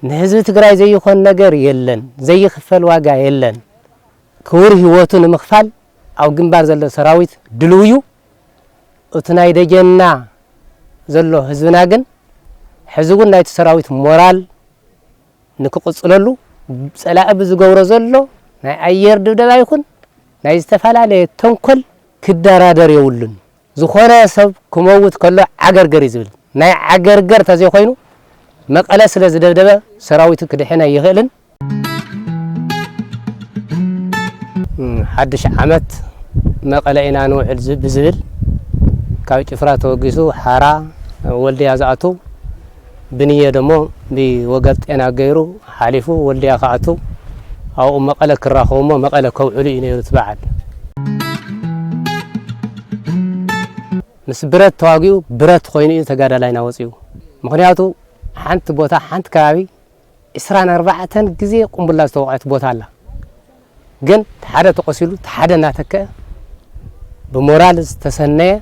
ንህዝቢ ትግራይ ዘይኾን ነገር የለን፣ ዘይኽፈል ዋጋ የለን። ክቡር ህይወቱ ንምኽፋል ኣብ ግንባር ዘሎ ሰራዊት ድልው እዩ። እቲ ናይ ደጀንና ዘሎ ህዝብና ግን ሕዚ እውን ናይቲ ሰራዊት ሞራል ንክቕፅለሉ፣ ፀላኢ ብዝገብሮ ዘሎ ናይ ኣየር ድብደባ ይኹን ናይ ዝተፈላለየ ተንኮል ክደራደር የብሉን። ዝኾነ ሰብ ክመውት ከሎ ዓገርገር እዩ ዝብል። ናይ ዓገርገር ተዘይኮይኑ መቐለ ስለ ዝደብደበ ሰራዊቱ ክድሕን ኣይኽእልን። ሓድሽ ዓመት መቐለ ኢና ንውዕል ዝ- ብዝብል ካብ ጭፍራ ተወጊሱ ሓራ ወልድያ ዝኣቱ ብንየ ደሞ ብወገብ ጤና ገይሩ ሓሊፉ ወልድያ ክኣቱ ኣብኡ መቐለ ክራኸቡ እሞ መቐለ ከውዕሉ እዩ ነይሩ እቲ በዓል። ምስ ብረት ተዋጊኡ ብረት ኮይኑ እዩ ተጋዳላይና ወፂኡ። ምኽንያቱ ሓንቲ ቦታ ሓንቲ ከባቢ ዕስራን ኣርባዕተን ግዜ ቁምቡላ ዝተወቕዐት ቦታ ኣላ። ግን ሓደ ተቆሲሉ ሓደ እናተከአ ብሞራል ዝተሰነየ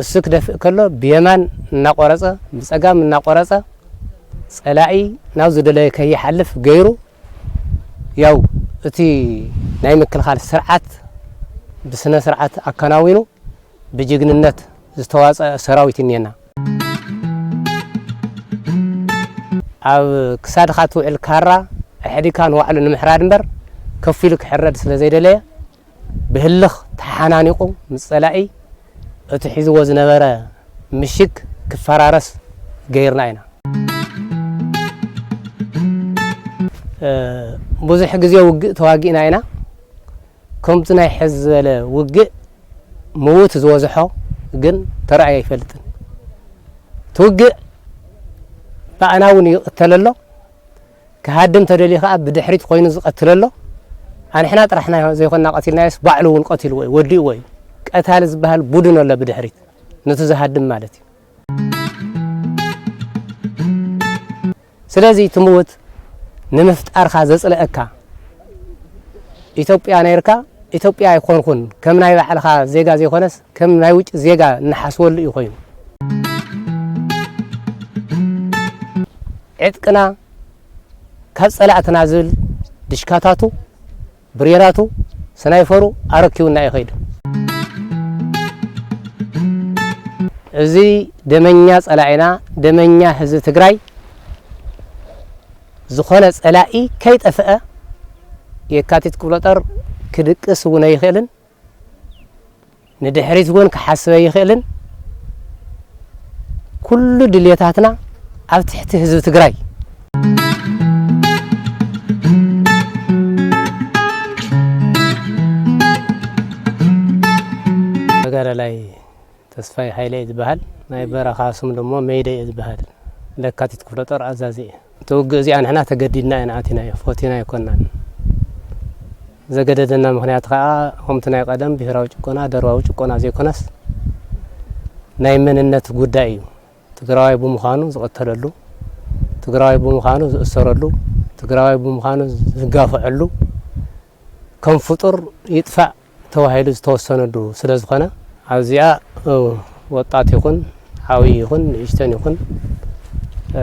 እሱ ክደፍእ ከሎ ብየማን እናቆረፀ ብፀጋም እናቆረፀ ፀላኢ ናብ ዝደለየ ከይሓልፍ ገይሩ ያው እቲ ናይ ምክልኻል ስርዓት ብስነ ስርዓት ኣከናዊኑ ብጅግንነት ዝተዋፀአ ሰራዊት እኒአና። ኣብ ክሳድኻ ትውዕል ካራ ኣሕዲካ ንባዕሉ ንምሕራድ እምበር ከፊሉ ክሕረድ ስለ ዘይደለየ ብህልኽ ተሓናኒቑ ምስ ፀላኢ እቲ ሒዝዎ ዝነበረ ምሽግ ክፈራረስ ገይርና ኢና። ብዙሕ ግዜ ውግእ ተዋጊእና ኢና። ከምቲ ናይ ሕዚ ዝበለ ውግእ ምዉት ዝበዝሖ ግን ተራእዩ ኣይፈልጥን። እቲ ውግእ ብኣና እውን ይቕተል ኣሎ፣ ክሃድም ተደልዩ ከዓ ብድሕሪት ኮይኑ ዝቐትል ኣሎ። ኣንሕና ጥራሕና ዘይኮንና ቀቲልናዮስ ባዕሉ እውን ቀቲልዎ እዩ፣ ወዲእዎ እዩ። ቀታሊ ዝበሃል ቡድን ኣሎ ብድሕሪት ነቲ ዝሃድም ማለት እዩ። ስለዚ እቲ ምውት ንምፍጣርካ ዘጽልአካ ኢትዮጵያ ነይርካ ኢትዮጵያ ኣይኮንኩን ከም ናይ ባዕልኻ ዜጋ ዘይኮነስ ከም ናይ ውጭ ዜጋ እንሓስበሉ እዩ ኮይኑ። ዕጥቅና ካብ ጸላእትና ዝብል ድሽካታቱ ብሬናቱ ስናይፈሩ ኣረኪቡና እዩ ከይዱ። እዚ ደመኛ ጸላኢና ደመኛ ህዝቢ ትግራይ ዝኾነ ጸላኢ ከይጠፍአ የካቲት ክፍለጦር ክድቅስ እውን ኣይኽእልን። ንድሕሪት እውን ክሓስብ ኣይኽእልን። ኩሉ ድልየታትና ኣብ ትሕቲ ህዝቢ ትግራይ። ተጋዳላይ ተስፋይ ሃይለ እዩ ዝበሃል። ናይ በረኻ ስም ደሞ መይደ እዩ ዝበሃል። ለካቲት ክፍለ ጦር ኣዛዚ እየ። እቲ ውግእ እዚኣ ንሕና ተገዲድና ኢና ኣቲናዮ፣ ፈቲና ኣይኮናን። ዘገደደና ምኽንያት ኸዓ ከምቲ ናይ ቀደም ብሄራዊ ጭቆና፣ ደርባዊ ጭቆና ዘይኮነስ ናይ መንነት ጉዳይ እዩ። ትግራዋይ ብምዃኑ ዝቐተለሉ፣ ትግራዋይ ብምዃኑ ዝእሰረሉ፣ ትግራዋይ ብምዃኑ ዝጋፍዐሉ፣ ከም ፍጡር ይጥፋእ ተባሂሉ ዝተወሰነሉ ስለ ዝኾነ፣ ኣብዚኣ፣ እ፣ ወጣት ይኹን፣ ዓብዪ ይኹን፣ ንእሽተን ይኹን፣ እ፣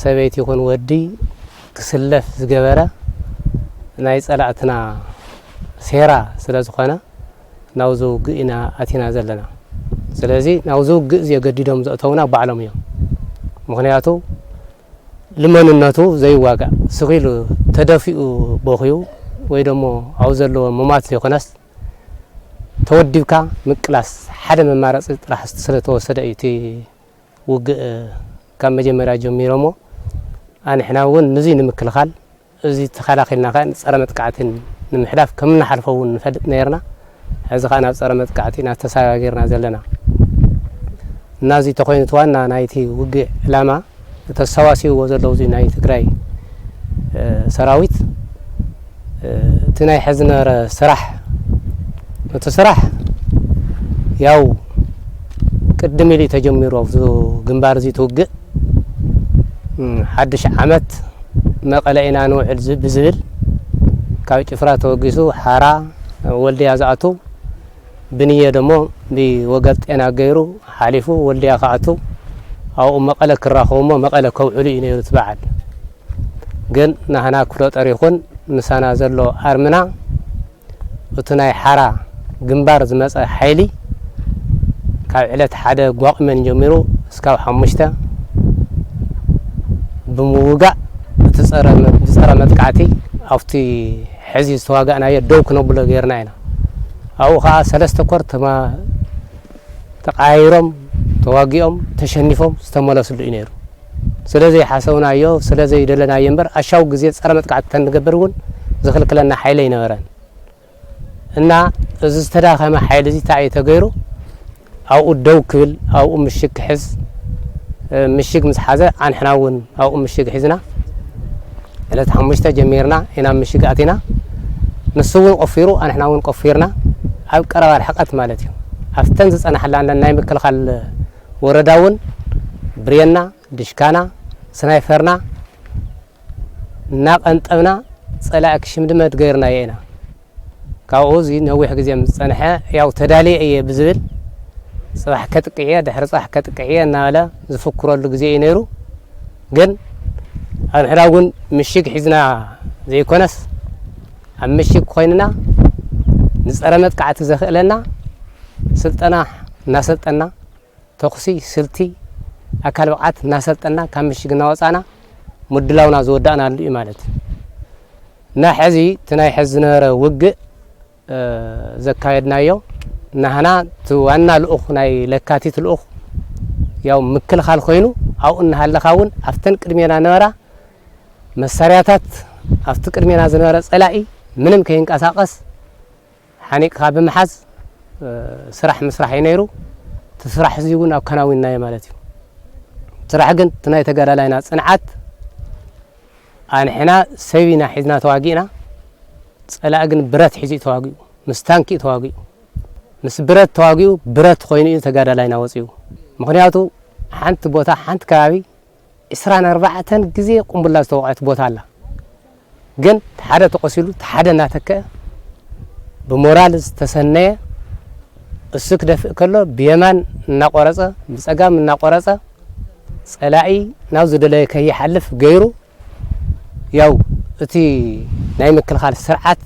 ሰበይቲ ይኹን ወዲ ክስለፍ ዝገበረ ናይ ጸላእትና ሴራ ስለ ዝኾነ፣ ናብዚ ውግእ ኢና ኣቲና ዘለና። ስለዚ ናብዚ ውግእ ዘገዲዶም ዘእተውና ባዕሎም እዮም። ምኽንያቱ ልመንነቱ ዘይዋጋእ፣ ስቕ ኢሉ ተደፊኡ በኽዩ ወይ ደሞ ኣብ ዘለዎ ምማት ዘይኮነስ፣ ተወዲብካ ምቅላስ ሓደ መማረፂ ጥራሕ ስለ ተወሰደ እዩ እቲ ውግእ ካብ መጀመርያ ጀሚሮሞ። ኣንሕና እውን ንዙይ ንምክልኻል፣ እዚ ተኸላኺልና ከኣ ንጸረ መጥቃዕቲ ንምሕላፍ ከም እንሓልፎ እውን ንፈልጥ ነይርና። ሕዚ ከኣ ናብ ጸረ መጥቃዕቲ ኢና ተሰጋጊርና ዘለና። እና እዚ ተኾይኑ እቲ ዋና ናይቲ ውግእ ዕላማ፣ ተሰባሲብዎ ዘለዉ እዚ ናይ ትግራይ፣ እ፣ ሰራዊት፣ እ፣ እቲ ናይ ሕዚ ነበረ ስራሕ፣ እቲ ስራሕ ያው ቅድም ኢሉ እዩ ተጀሚሩ። ኣብዚ ግንባር እዚ እቲ ውግእ፣ እ፣ ሓድሽ ዓመት መቐለ ኢና ንውዕል ዝ-፣ ብዝብል ካብ ጭፍራ ተወጊሱ ሓራ ወልድያ ዝኣቱ ብንየ ደሞ ብወገብ ጤና ገይሩ ሓሊፉ ወልድያ ክኣቱ ኣብኡ መቐለ ክራኸቡ እሞ መቐለ ከውዕሉ እዩ ነይሩ እቲ በዓል። ግን ናህና ክፍለ ጦር ይኹን ምሳና ዘሎ ኣርምና፣ እቲ ናይ ሓራ ግንባር ዝመጸ ሓይሊ ካብ ዕለት ሓደ ጓቑመን ጀሚሩ እስካብ ሓሙሽተ ብምውጋእ፣ እቲ ጸረ መ-፣ ብጸረ መጥቃዕቲ ኣብቲ ሕዚ ዝተዋጋእናዮ ደው ክነብሎ ጌርና ኢና። ኣብኡ ኸዓ ሰለስተ ኮር ተማ-፣ ተቐያይሮም፣ ተዋጊኦም፣ ተሸኒፎም ዝተመለስሉ እዩ ነይሩ። ስለ ዘይሓሰብናዮ፣ ስለ ዘይደለናዮ እምበር፣ ኣሻው ግዜ ጸረ መጥቃዕቲ ተንገብር እውን ዝኽልክለና ሓይሊ ኣይነበረን። እና እዚ ዝተዳኸመ ሓይሊ እዚ እንታይ እዩ ተገይሩ? ኣብኡ ደው ክብል፣ ኣብኡ ምሽግ ክሕዝ፣ እ፣ ምሽግ ምስ ሓዘ፣ ኣንሕና እውን ኣብኡ ምሽግ ሒዝና። ዕለት ሓሙሽተ ጀሚርና ኢና ምሽግ ኣቲና። ንሱ እውን ቆፊሩ፣ ኣንሕና እውን ቆፊርና። ኣብ ቀረባ ርሕቀት ማለት እዩ። ኣብተን ዝጸናሕላ ናይ ምክልኻል ወረዳ እውን ብሬንና፣ ድሽካና፣ ስናይፈርና እናቐንጠብና ጸላኢ ክሽምድመድ ገይርናዮ ኢና። ካብኡ እዚ ነዊሕ ግዜ ምስ ጸንሐ፣ ያው ተዳልየ እየ ብዝብል፣ ጽባሕ ከጥቅዕ እየ፣ ድሕሪ ጽባሕ ከጥቅዕ እየ እናበለ ዝፍክረሉ ግዜ እዩ ነይሩ። ግን ኣንሕና እውን ምሽግ ሒዝና ዘይኮነስ፣ ኣብ ምሽግ ኮይንና ንጸረ መጥቃዕቲ ዘኽእለና ስልጠና እናሰልጠና፣ ተኹሲ፣ ስልቲ፣ ኣካል ብቕዓት እናሰልጠና፣ ካብ ምሽግ እናወጻና ምድላውና ዝወዳእናሉ እዩ ማለት እዩ። እና ሕዚ እቲ ናይ ሕዚ ዝነበረ ውግእ፣ እ፣ ዘካየድናዮ፣ ናህና እቲ ዋና ልኡኽ፣ ናይ ለካቲት ልኡኽ፣ ያው ምክልኻል ኮይኑ፣ ኣብኡ እናሃለኻ እውን ኣብተን ቅድሜና ነበራ መሳርያታት፣ ኣብቲ ቅድሜና ዝነበረ ጸላኢ ምንም ከይንቀሳቐስ ሓኒቕካ ብምሓዝ፣ እ፣ ስራሕ ምስራሕ እዩ ነይሩ። እቲ ስራሕ እዚ እውን ኣከናዊንናዮ ማለት እዩ። ስራሕ ግን እቲ ናይ ተጋዳላይና ጽንዓት፣ ኣንሕና ሰብ ኢና ሒዝና ተዋጊእና፣ ጸላኢ ግን ብረት ሒዙ እዩ ተዋጊኡ፣ ምስ ታንኪ እዩ ተዋጊኡ። ምስ ብረት ተዋጊኡ፣ ብረት ኮይኑ እዩ ተጋዳላይና ወጺኡ። ምኽንያቱ ሓንቲ ቦታ፣ ሓንቲ ከባቢ ዕስራን ኣርባዕተን ግዜ ቁምቡላ ዝተወቕዐት ቦታ ኣላ። ግን ሓደ ተቆሲሉ፣ እቲ ሓደ እናተከአ፣ ብሞራል ዝተሰነየ፣ እሱ ክደፍእ ከሎ ብየማን እናቆረጸ፣ ብጸጋም እናቆረጸ፣ ጸላኢ ናብ ዝደለየ ከይሓልፍ ገይሩ፣ ያው እቲ ናይ ምክልኻል ስርዓት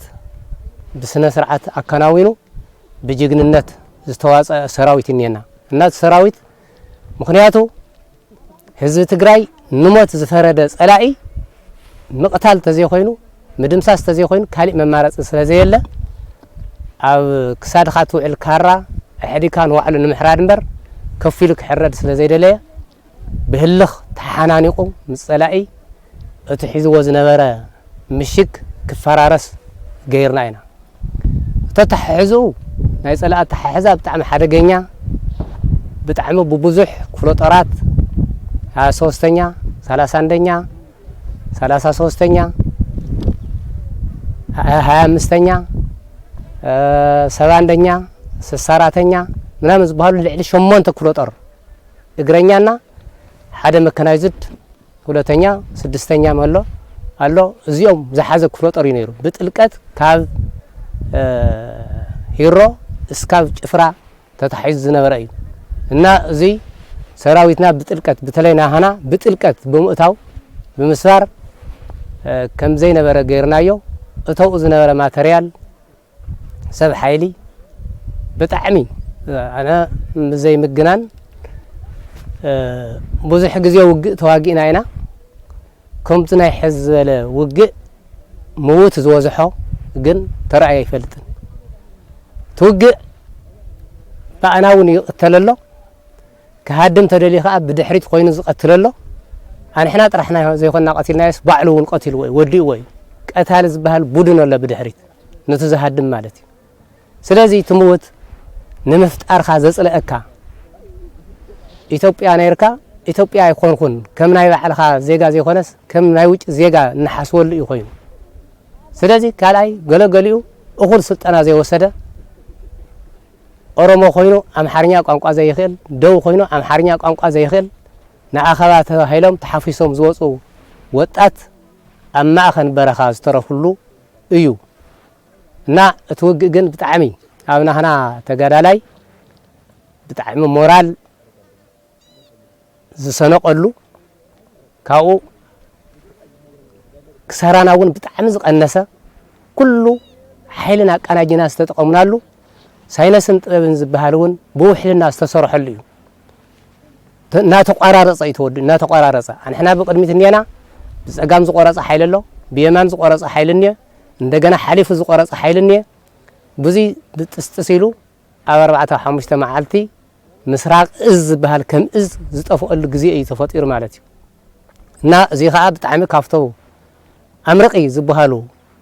ብስነ ስርዓት ኣከናዊኑ፣ ብጅግንነት ዝተዋጸአ ሰራዊት እኒአና። እና እቲ ሰራዊት፣ ምኽንያቱ ህዝቢ ትግራይ ንሞት ዝፈረደ ጸላኢ ምቕታል ተዘይኮይኑ፣ ምድምሳስ ተዘይኮይኑ፣ ካሊእ መማረጺ ስለ ዘየለ፣ ኣብ ክሳድኻ ትውዕል ካራ ኣሕዲካ ንባዕሉ ንምሕራድ እምበር፣ ከፊሉ ክሕረድ ስለ ዘይደለየ፣ ብህልኽ ተሓናኒቑ ምስ ጸላኢ እቲ ሒዝዎ ዝነበረ ምሽግ ክፈራረስ ገይርና ኢና። እቲ ኣተሓሕዝኡ፣ ናይ ጸላኢ ኣተሓሕዛ ብጣዕሚ ሓደገኛ፣ ብጣዕሚ ብብዙሕ ክፍለ ጦራት፣ ሃያ ሶስተኛ፣ ሰላሳ ኣንደኛ፣ ሰላሳ ሶስተኛ፣ ሃያ ኣምስተኛ፣ እ፣ ሰባ ኣንደኛ፣ ስሳ ኣራተኛ ምናምን ዝበሃሉ ልዕሊ ሸሞንተ ክፍለ ጦር እግረኛና ሓደ መከናይዝድ፣ ሁለተኛ፣ ስድስተኛ መሎ ኣሎ። እዚኦም ዝሓዘ ክፍለ ጦር እዩ ነይሩ። ብጥልቀት ካብ፣ እ፣ ሂሮ እስካብ ጭፍራ ተታሒዙ ዝነበረ እዩ። እና እዚ ሰራዊትና ብጥልቀት፣ በተለይ ናህና ብጥልቀት ብምእታው፣ ብምስባር፣ እ፣ ከም ዘይነበረ ገይርናዮ። እተውኡ ዝነበረ ማተርያል፣ ሰብ ሓይሊ ብጣዕሚ፣ ኣነ ብዘይ ምግናን፣ እ፣ ብዙሕ ግዜ ውግእ ተዋጊእና ኢና። ከምቲ ናይ ሕዚ ዝበለ ውግእ ምዉት ዝበዝሖ ግን ተራእዩ ኣይፈልጥን። እቲ ውግእ ብኣና እውን ይቕተል ኣሎ። ክሃድም ተደልዩ ከኣ ብድሕሪት ኮይኑ ዝቐትል ኣሎ። ኣንሕና ጥራሕና ዘይኮንና ቀቲልናዮስ፣ ባዕሉ እውን ቀቲልዎ እዩ፣ ወዲእዎ እዩ። ቀታሊ ዝበሃል ቡድን ኣሎ ብድሕሪት፣ ነቲ ዝሃድም ማለት እዩ። ስለዚ እቲ ምዉት ንምፍጣርካ ዘጽልአካ፣ ኢትዮጵያ ነይርካ፣ ኢትዮጵያ ኣይኮንኩን፣ ከም ናይ ባዕልኻ ዜጋ ዘይኮነስ፣ ከም ናይ ውጭ ዜጋ እንሓስበሉ እዩ ኮይኑ። ስለዚ ካልኣይ፣ ገለገሊኡ እኹል ስልጠና ዘይወሰደ፣ ኦሮሞ ኮይኑ ኣምሓርኛ ቋንቋ ዘይኽእል፣ ደው ኮይኑ ኣምሓርኛ ቋንቋ ዘይኽእል፣ ንኣኸባ ተባሂሎም ተሓፊሶም ዝወፁ ወጣት ኣብ ማእኸል በረኻ ዝተረፉሉ እዩ። እና እቲ ውግእ ግን ብጣዕሚ ኣብ ናህና ተጋዳላይ ብጣዕሚ ሞራል ዝሰነቐሉ፣ ካብኡ ክሳራና እውን ብጣዕሚ ዝቐነሰ፣ ኩሉ ሓይልን ኣቀናጅና ዝተጠቐምናሉ፣ ሳይነስን ጥበብን ዝበሃል እውን ብውሕልና ዝተሰርሐሉ እዩ። ተ-፣ እናተቋራረፀ እዩ ተወዲኡ፣ እናተቋራረፀ። ኣንሕና ብቕድሚት እኒአና፣ ብፀጋም ዝቆረፀ ሓይሊ ኣሎ፣ ብየማን ዝቆረፀ ሓይሊ እኒአ፣ እንደገና ሓሊፉ ዝቆረፀ ሓይሊ እኒአ። ብዙይ ብጥስጥስ ኢሉ ኣብ ኣርባዕተ ሓሙሽተ መዓልቲ ምስራቕ እዝ ዝበሃል ከም እዝ ዝጠፍአሉ ግዜ እዩ ተፈጢሩ ማለት እዩ። እና እዚ ኸዓ ብጣዕሚ ካብቶም ኣምረቒ ዝበሃሉ፣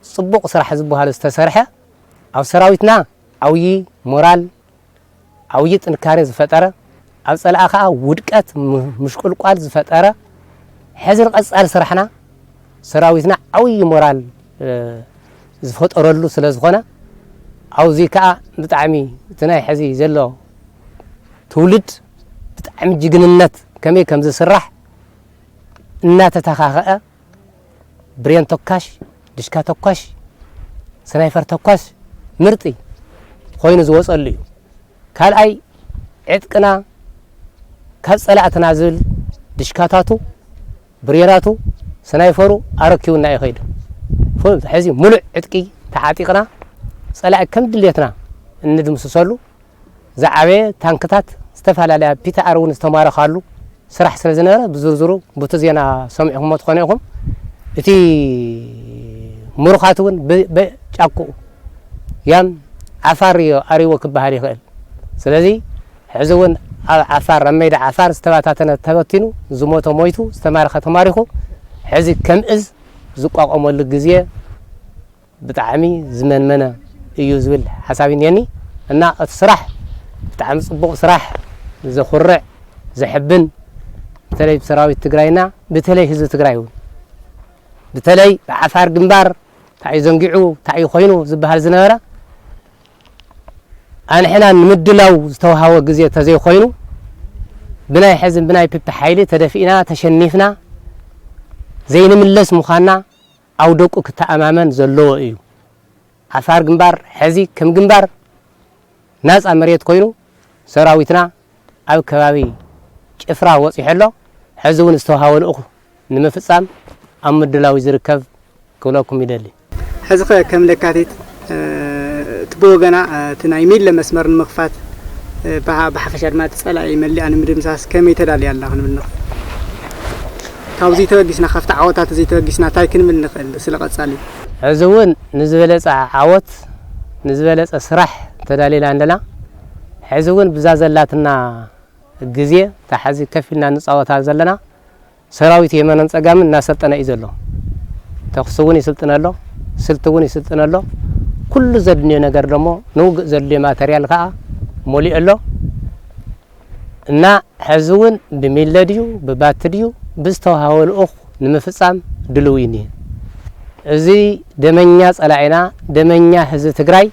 ጽቡቕ ስራሕ ዝበሃሉ ዝተሰርሐ፣ ኣብ ሰራዊትና ዓብዪ ሞራል፣ ዓብዪ ጥንካሬ ዝፈጠረ፣ ኣብ ጸላኢ ኸዓ ውድቀት፣ ም-፣ ምሽቁልቋል ዝፈጠረ፣ ሕዚ ንቐጻሊ ስራሕና ሰራዊትና ዓብዪ ሞራል፣ እ፣ ዝፈጠረሉ ስለ ዝኾነ፣ ኣብዚ ከኣ ብጣዕሚ እቲ ናይ ሕዚ ዘሎ ትውልድ ብጣዕሚ ጅግንነት ከመይ ከም ዝስራሕ እናተተኻኸአ፣ ብሬን ተኳሽ፣ ድሽካ ተኳሽ፣ ስናይፈር ተኳሽ ምርጢ ኮይኑ ዝወጸሉ እዩ። ካልኣይ ዕጥቅና ካብ ጸላእትና ዝብል ድሽካታቱ፣ ብሬናቱ፣ ስናይፈሩ ኣረኪቡና እዩ ከይዱ። ፉ-፣ ሕዚ ሙሉእ ዕጥቂ ተዓጢቕና ጸላኢ ከም ድሌትና እንድምስሰሉ ዝዓበየ ታንክታት ዝተፈላለያ ፒ ቲ ኣር እውን ዝተማረኻሉ ስራሕ ስለ ዝነበረ ብዝርዝሩ ቡቲ ዜና ሰሚዕኹምዎ ትኾኑ ኢኹም። እቲ ምሩኻት እውን ብ-፣ ብጫኩኡ ያም ዓፋር እዩ ኣሪዎ ክበሃል ይኽእል። ስለዚ ሕዚ እውን ኣብ ዓፋር፣ ኣብ ሜዳ ዓፋር ዝተበታተነ ተበቲኑ፣ ዝሞተ ሞይቱ፣ ዝተማረኸ ተማሪኹ፣ ሕዚ ከም እዝ ዝቋቋመሉ ግዜ ብጣዕሚ ዝመንመነ እዩ ዝብል ሓሳብ እኒአኒ። እና እቲ ስራሕ ብጣዕሚ ጽቡቕ ስራሕ፣ ዘኹርዕ፣ ዘሕብን፣ በተለይ ብሰራዊት ትግራይና፣ በተለይ ህዝቢ ትግራይ እውን፣ በተለይ ብዓፋር ግንባር እንታይ እዩ ዘንጊዑ፣ እንታይ እዩ ኮይኑ ዝበሃል ዝነበረ፣ ኣንሕና ንምድላው ዝተውሃቦ ግዜ ተዘይኮይኑ፣ ብናይ ሕዝን ብናይ ፒፒ ሓይሊ ተደፊእና፣ ተሸኒፍና፣ ዘይንምለስ ምዃንና ኣብ ደቁ ክተኣማመን ዘለዎ እዩ። ዓፋር ግንባር ሕዚ ከም ግንባር ናጻ መሬት ኮይኑ፣ ሰራዊትና ኣብ ከባቢ ጭፍራ ወጺሑ ኣሎ። ሕዚ እውን ዝተውሃቦ ልኡኽ ንምፍጻም ኣብ ምድላው ዝርከብ ክብለኩም ይደሊ። ሕዚ ኸ ከም ለካቲት፣ እ፣ እቲ ብወገና፣ እ፣ እቲ ናይ ሚለ መስመር ንምኽፋት፣ እ፣ ብሓ-፣ ብሓፈሻ ድማ እቲ ጸላኢ መሊኣ ንምድምሳስ ከመይ ተዳልያ ኣላ ክንብል ንኽእል? ካብዚ ተበጊስና፣ ካብቲ ዓወታት እዚ ተበጊስና እንታይ ክንብል ንኽእል ስለ ቀጻሊ? ሕዚ እውን ንዝበለጸ ዓወት፣ ንዝበለጸ ስራሕ ተዳሊና ኣለና። ሕዚ እውን ብዛ ዘላትና ግዜ፣ እታ ሕዚ ከፍ ኢልና ንጻወታ ዘለና፣ ሰራዊት የማንን ጸጋምን እናሰልጠነ እዩ ዘሎ። ተኹሲ እውን ይስልጥን ኣሎ፣ ስልቲ እውን ይስልጥን ኣሎ። ኩሉ ዘድልዮ ነገር ደሞ፣ ንውግእ ዘድልዮ ማተርያል ከኣ ሞሊኡ ኣሎ። እና ሕዚ እውን ብሚለ ድዩ፣ ብባቲ ድዩ፣ ብዝተዋህቦ ልኡኽ ንምፍጻም ድልው እዩ እኒሀ። እዚ ደመኛ ጸላኢና፣ ደመኛ ህዝቢ ትግራይ፣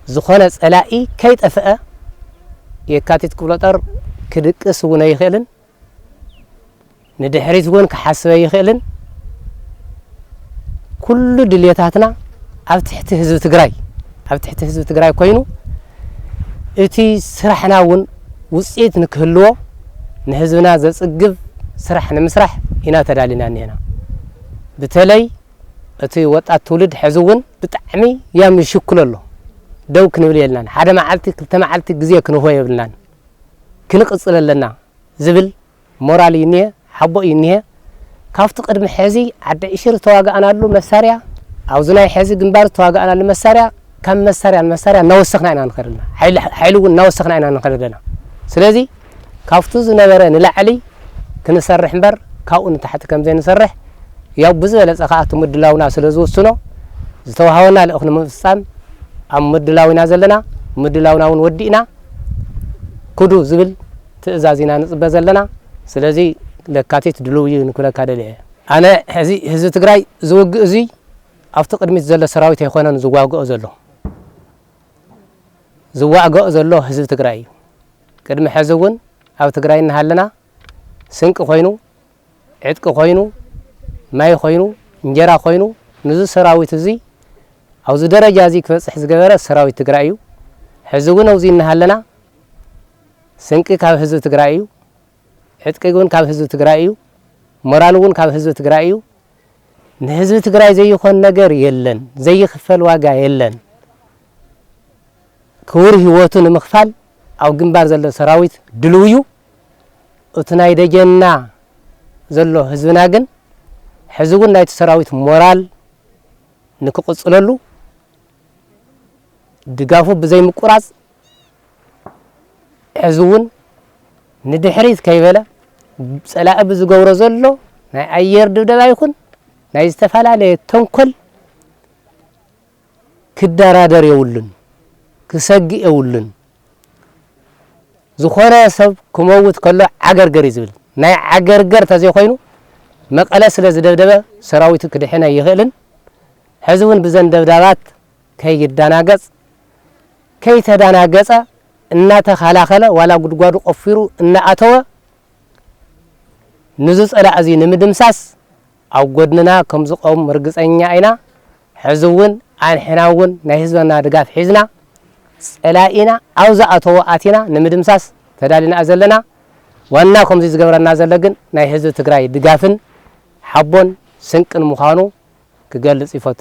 ዝኾነ ጸላኢ ከይጠፍአ፣ የካቲት ክፍለጦር ክድቅስ እውን ኣይኽእልን፣ ንድሕሪት እውን ክሓስብ ኣይኽእልን። ኩሉ ድልየታትና ኣብ ትሕቲ ህዝቢ ትግራይ፣ ኣብ ትሕቲ ህዝቢ ትግራይ ኮይኑ፣ እቲ ስራሕና እውን ውፅኢት ንክህልዎ፣ ንህዝብና ዘፅግብ ስራሕ ንምስራሕ ኢና ተዳሊና እኒሀና። በተለይ እቲ ወጣት ትውልድ ሕዚ እውን ብጣዕሚ ያም ይሽኩሎ ኣሎ። ደው ክንብል የብልናን። ሓደ መዓልቲ፣ ክልተ መዓልቲ ግዜ ክንህቦ የብልናን። ክንቕፅል ኣለና ዝብል ሞራል እዩ እኒሀ፣ ሓቦ እዩ እኒሀ። ካብቲ ቅድሚ ሕዚ ዓዲ ዕሽር ዝተዋጋእናሉ መሳርያ፣ ኣብዚ ናይ ሕዚ ግንባር ዝተዋጋእናሉ መሳርያ፣ ካብ መሳርያ ንመሳርያ እናወሰኽና ኢና ንኸድ ኣለና። ሓይሊ፣ ሓይሊ እውን እናወሰኽና ኢና ንኸድ ኣለና። ስለዚ ካብቱ ዝነበረ ንላዕሊ ክንሰርሕ እምበር ካብኡ ንታሕቲ ከም ዘይንሰርሕ፣ ያው ብዝበለጸ ከኣ እቲ ምድላውና ስለ ዝውስኖ፣ ዝተዋህበና ልኡኽ ንምፍጻም ኣብ ምድላው ኢና ዘለና። ምድላውና እውን ወዲእና ክዱ ዝብል ትእዛዝ ኢና ንጽበ ዘለና። ስለዚ ለካቲት ድሉው እዩ ንክብለካ ደልየ እየ። ኣነ ሕዚ ህዝቢ ትግራይ ዝውግእ እዙይ ኣብቲ ቅድሚት ዘሎ ሰራዊት ኣይኮነን ዝዋግኦ ዘሎ። ዝዋግኦ ዘሎ ህዝቢ ትግራይ እዩ። ቅድሚ ሕዚ እውን ኣብ ትግራይ እናሃለና ስንቂ ኮይኑ፣ ዕጥቂ ኮይኑ፣ ማይ ኮይኑ፣ እንጀራ ኮይኑ፣ ንዚ ሰራዊት እዚ ኣብዚ ደረጃ እዚ ክበፅሕ ዝገበረ ሰራዊት ትግራይ እዩ። ሕዚ እውን ኣብዚ እናሃለና ስንቂ ካብ ህዝቢ ትግራይ እዩ። ዕጥቂ እውን ካብ ህዝቢ ትግራይ እዩ። ሞራል እውን ካብ ህዝቢ ትግራይ እዩ። ንህዝቢ ትግራይ ዘይኾን ነገር የለን፣ ዘይኽፈል ዋጋ የለን። ክቡር ህይወቱ ንምኽፋል ኣብ ግንባር ዘሎ ሰራዊት ድልው እዩ። እቲ ናይ ደጀንና ዘሎ ህዝብና ግን ሕዚ እውን ናይቲ ሰራዊት ሞራል ንክቕፅለሉ ድጋፉ ብዘይምቁራፅ ሕዚ እውን ንድሕሪት ከይበለ ፀላኢ ብዝገብሮ ዘሎ ናይ ኣየር ድብደባ ይኹን ናይ ዝተፈላለየ ተንኮል ክደራደር የብሉን፣ ክሰግእ የብሉን። ዝኾነ ሰብ ክመውት ከሎ ዓገርገር እዩ ዝብል። ናይ ዓገርገር ተዘይኮይኑ መቐለ ስለ ዝደብደበ ሰራዊቱ ክድሕን ኣይኽእልን። ሕዚ እውን ብዘን ደብዳባት ከይደናገፅ፣ ከይተደናገፀ እናተኸላኸለ ዋላ ጉድጓዱ ቆፊሩ እናኣተወ ንዚ ፀላእ እዚ ንምድምሳስ ኣብ ጎድንና ከም ዝቆም ርግፀኛ ኢና። ሕዚ እውን ኣንሕና እውን ናይ ህዝብና ድጋፍ ሒዝና ፀላኢና ኣብ ዝኣተዎ ኣቲና ንምድምሳስ ተዳሊና ዘለና። ዋና ከምዚ ዝገብረና ዘሎ ግን ናይ ህዝቢ ትግራይ ድጋፍን ሓቦን ስንቅን ምዃኑ ክገልጽ ይፈቱ።